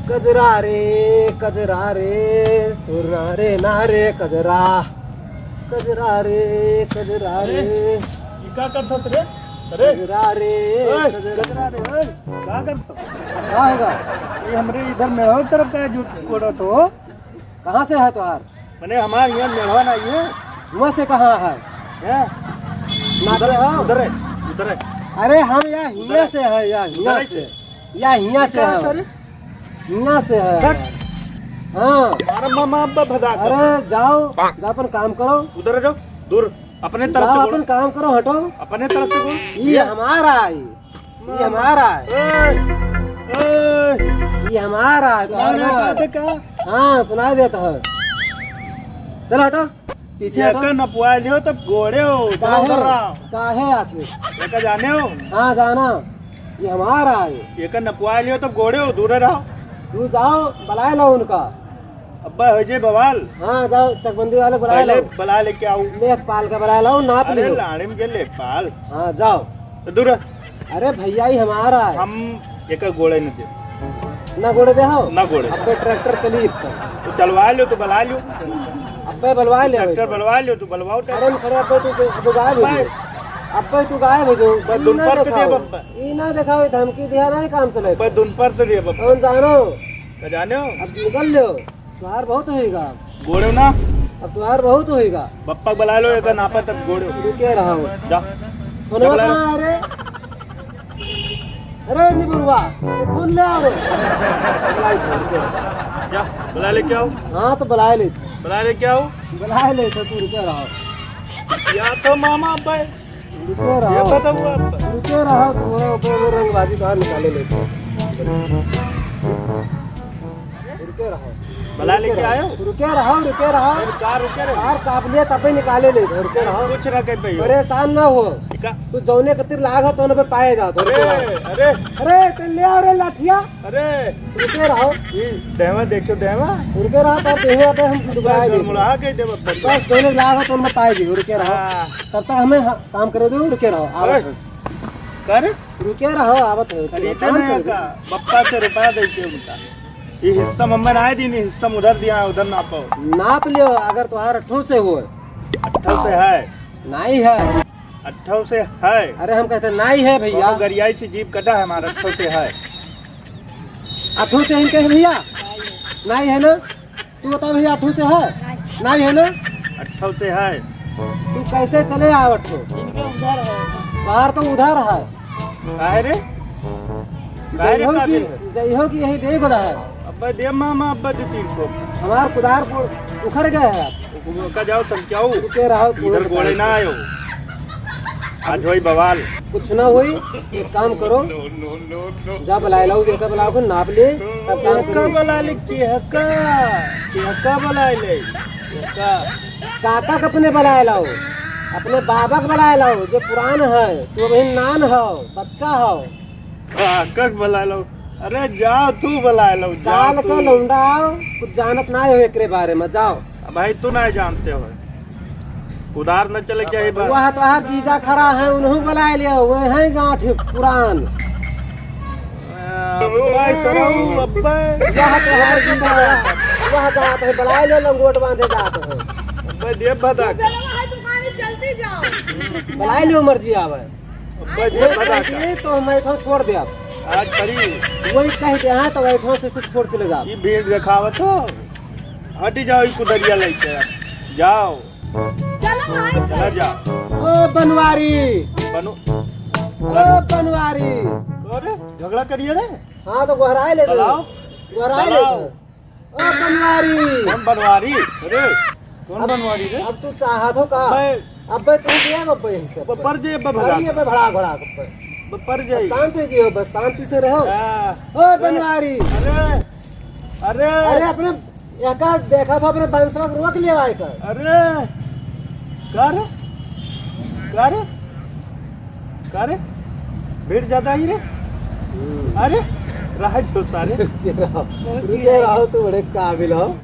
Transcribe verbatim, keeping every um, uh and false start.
कजरा रे, कजरा रे, तू ना रे, ना रे, कजरा। कजरा रे, कजरा अरे, रे। ई का करत हस रे? अरे। कजरा रे, ओए, कजरा। कजरा रे, ओए, का करत हस? का होगा? ये हमरे इधर मेढ़वा तरफ का है जो कोड़त हो। कहाँ से है तोहार? मने हमार यहाँ मेढ़वा नहीं है। हुआँ से कहाँ है? हैं? ना उधर, तो है। उधर है, उधर है। अरे हम यहाँ हियाँ उधर है। से है, यहाँ उधर हियाँ है से। से। या हियाँ से कहाँ है। से रे? हियाँ से है। हट। हाँ। मारा मामा अब्बा भदा कर। अरे जाओ, जाओ अपन काम करो। उधर जाओ, दूर। अपने तरफ जाओ से बोलो। अपन काम करो, हटो। अपने तरफ से बोलो। ये हमारा है, ये हमारा है। ए, ए। ये हमारा है, सुनाई तुम्हारा नहीं है। पाते का? हाँ, सुनाई देता है। चलो हटो। पीछे हटो। एकर नपवा लियो तब गोड़े हो, काहे? उधर रहो। काहे आखिर? एकर जाने हो? हाँ, जाना। ये हमारा है। एकर नपवा लियो तब गोड़े हो, दूर रहो। तू जाओ, बुलाए लो उनका। अब्बा हो जे बवाल। हाँ, जाओ, चकबंदी वाले बुलाए पहले लो। बुला लेके आओ। लेखपाल का बुलाए लो, नाप अरे लियो। लाड़े में के लेखपाल। हाँ, जाओ। तो दूर। अरे भैया, ये हमारा है। हम एकर गोड़े न दे। ना गोड़े दे हो? ना गोड़े। अब्बे ट्रैक्टर चली इतना। तो चलवा लो, तो बुला लो। अब्बे बुलवा ले ट्रैक्टर भाई। बुलवा लो, तो बुलवाओ ट्रैक्टर। अरे खड़े अब्बे तू, तू गायब हो भाई। जाओ। अब्बे तू गायब हो जाओ। बस ई दुन ना पर तो दिखाओ। दे बप्पा। ई ना दिखाओ, धमकी दिया नहीं काम चले। बस दुन पर तो दे बप्पा। कौन जानो? तो जाने हो? अब निकल लो। तुहार बहुत होइगा। गोड़े ना। अब तुहार बहुत होइगा। बप्पा बुला लो, एकर नापा तब गोड़े। रुके रहो। जा। फोनवा जा बुला लो। कहाँ है रे? अरे निबुरवा, ये फोन ले आओ रे। बुलाई फोन, रुके रहो। जा, बुला ले क्या हो? हाँ, तो बुला ले। बुला ले क्या हो? बुला ले, तो तू रुके रहो। या तो मामा भाई। रुके रहो। ये बताओ आप। रुके रहो, तुम्हारा ऊपर वो रंगबाजी बाहर निकाले लेते हैं। रुके रहो। बुला लेके आयो। रुके रहो, रुके रहो। अरे का रुके रहो? यार, काबिलियत अबे निकाले ले, रुके रहो। कुछ ना कह पाइयो। परेशान ना हो। का? तू जौने कतिर लाग हो, तौने पे पाए जात हो, रुके रहो। अरे, अरे। अरे, तो ले आओ रे लाठिया। अरे। रुके रहो। ई देवा देखो, देवा। रुके रहो, तब देवा पे हम डुबाए देबो। मुलाहा के देबो। बस जौने लाग हो, तौने पे पाए जात हो, रुके रहो। हाँ। तब तक हमें ह-, काम करे दो, रुके रहो, आवत है। का रे? रुके रहो, आवत है, अरे, रुके रहो, इतने काम करे दो। का? बप्पा से रुपया दे के उनका। ये हिस्सा मम्मा ना आए दी, नहीं हिस्सा उधर दिया, उधर नापो। नाप लियो, अगर तुम्हारा अट्ठो से हो। अट्ठो से है। नहीं है। अट्ठो से है। अरे, हम कहते नहीं है भैया। कोनो गरियाई से जीभ कटा है हमारा, अट्ठो से है। अट्ठो से इनके है भैया? नहीं है ना? तू बता भैया, अट्ठो से है? नहीं। नहीं है ना? अट्ठो से है। तू कैसे चले आओ अट्ठो? इनके उधर है। बाहर तो उधर है। काहे रे? काहे रे जइहो का कि, दिल है? जइहो कि यही दे बदा है। अब्बे दे मामा, अब्बे दे तीन सौ। हमार कुदार पु-, उखड़ गए है। का जाओ समझाओ। रुके रहो, इधर पूरे गोड़े ना आयो। आज होई बवाल। कुछ ना होई, एक काम करो, जा बुलाए लाओ, जेका बुलाओ के नाप ले, तब काम एका करो। बुलाए ले, केहका, केहका बुलाए ले, एका। काका के अपने बुलाए लाओ, अपने बाबा के बुलाए लाओ, जो पुरान है, तू अभी नान हो, बच्चा हो। काका के बुलाए लाओ, अरे जाओ तू बुलाए लाओ, जाओ काल तू। का लौंडा आओ, कुछ जानत ना हो एकरे बारे में, जाओ। अब भाई तू ना जानते हो। उधार न चले क्या ये बात? वह तोहार जीजा खड़ा है, उन्हों बुलाए लियो, वह है गांठ पुरान। आ, अब्बे सरऊ, अब्बे। यह तोहार जीजा, वह जात है, बुलाए लियो, लंगोट बांधे जात है। अब्बे देव भदा। चलो भाई, तुम्हारी जल्दी जाओ। बुलाए लियो, मर्जी आवे। अब्बे देव वही भदा कह का। दिए तो हम ऐठो छोड़ दे अब। आज करी। वही कह दे, हाँ, तो ऐठो से, से छोड़ चले जाओ। ये भीड़ देखावत हो। हट जाओ, ये कुदरिया लेके। जाओ। चलो भाई, चला चलो। जा। ओ बनवारी। बनो-, ओ बनवारी। अरे, झगड़ा करिए रे। हाँ, तो गोहराए ले दे। बुलाओ। गोहराए ले बुलाओ। दे। ओ बनवारी। कौन बनवारी? अरे, कौन अब, बनवारी रे? अब तू चाहत हो का? मैं अब्बे तू दिया अब्बे यही सब। पर जे अब्बे भगा। अरे, अब्बे भड़ा, भड़ा अब्बे। पर जे। अब शांत हो जियो, बस शांति से रहो। हाँ। ओ बनवारी। अरे, अरे। अरे, अपने एका देखा था, अपने बंसवा के रोक लिया एका। अरे, का रे? का रे? का रे? भीड़ ज्यादा ही रे? हम्म। अरे, राज हो सारे। रुके रहो, रुके रहो, तू बड़े काबिल हो।